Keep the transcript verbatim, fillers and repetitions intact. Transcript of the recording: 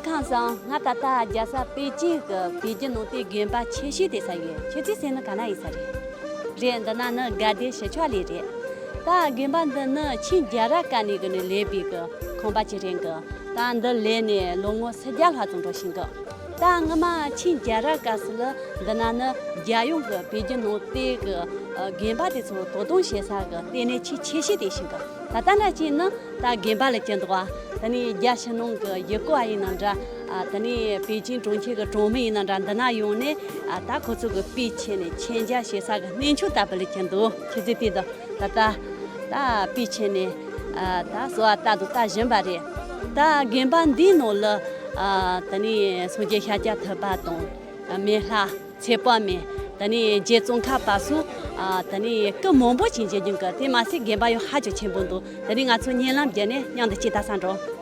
ཁམས་བཟང་། ང་ད་ལྟ་རྒྱལ་ས་པེ་ཅིང་གི་པེ་ཅིང་ནང་དེ་དགོན་པ་ཆེ་ཤོས་དེ་ས་ཡོད། ཁྱེད་ཚོའི་སེམས་ནི་ག་ན་ཡིན་ས་རེད། རེད། འདི་ན་ནི་དགའ་ལྡན་ཞི་ཆོས་གླིང་རེད། ད་དགོན་པ་འདི་ནི་ཆིང་རྒྱལ་རབས་སྐབས་ནས་གི་ནི་ལས་པའི་གི་ཁང་པ་ཅིག་རེད་གི། ད་འདི་ལས་ནས་ལོ་ངོ་སུམ་བརྒྱ་ལྷག་ཙམ་འགྲོ་ཤིང་གི། ད་སྔ་མ་ཆིང་རྒྱལ་རབས་སྐབས་སུ་ལ་འདི་ན་ནི་རྒྱལ་ཡོངས་ཀྱི་པེ་ཅིང་ནང་བསྟན་གྱི་ཨ་དགོན་པ་དེ་ཚོ་དོ་དམ་བྱེད་ས་གི་ལྟེ་གནས་ཆེས་ཆེ་ཤོས་དེ་ཞིག་གི། ད་ལྟ་འདྲ་ཅིག་ནི་ད་དགོན་པ་ལ་གྱུར་འདུག་བ། དེ་ནས་རྒྱལ་ཕྱི་ནང་གི་ཡུལ་སྐོར་བ་ཡིན་ན་འདྲ། ཨ་དེ་ནས་པེ་ཅིང་གྲོང་ཁྱེར་གྱི་གྲོང་མི་ཡིན་ན་འདྲ། འདི་ན་ཡོང་ནས་ཨ་ད་ཁོ་ཚོ་གི་པེ་ཅིང་ནས་མཆོད་མཇལ་བྱེད་ས་གི་གནས་མཆོག་ལྟ་བུ་ལ་གྱུར་འདུག་ཁྱེད་ཚོས་བལྟས་དང་། ད་ལྟ་ད་པེ་ཅིང་ནས་ཨ་ད་གསོལ་བ་བཏབ་དང་བཏབ་བཞིན་པ་རེད། ད་དགོན་པ་འདིའི་ནང་ལ་ཨ་དེ་ནས་སངས་རྒྱས་ཤཱཀྱ་ཐུབ་པ་དང་། མེ་ལྷ། ཚེ་དཔག་མེད། དེ་ནས་རྗེ་ཙོང་ཁ་པ་སོགས་ཨ་དེ་ནས་སྐུ་མང་པོ་ཞིག་མཇལ་རྒྱུ་གི། དེ་མ་ཟད་དགོན་པ་ཡང་ཧ་ཅང་ཆེན་པོ་འདུག་དེ་ནས་ང་ཚོ་གཉིད་ལམ་བརྒྱབ་ནས་མཉམ་དུ་སྐྱིད་ད་ས་འགྲོ།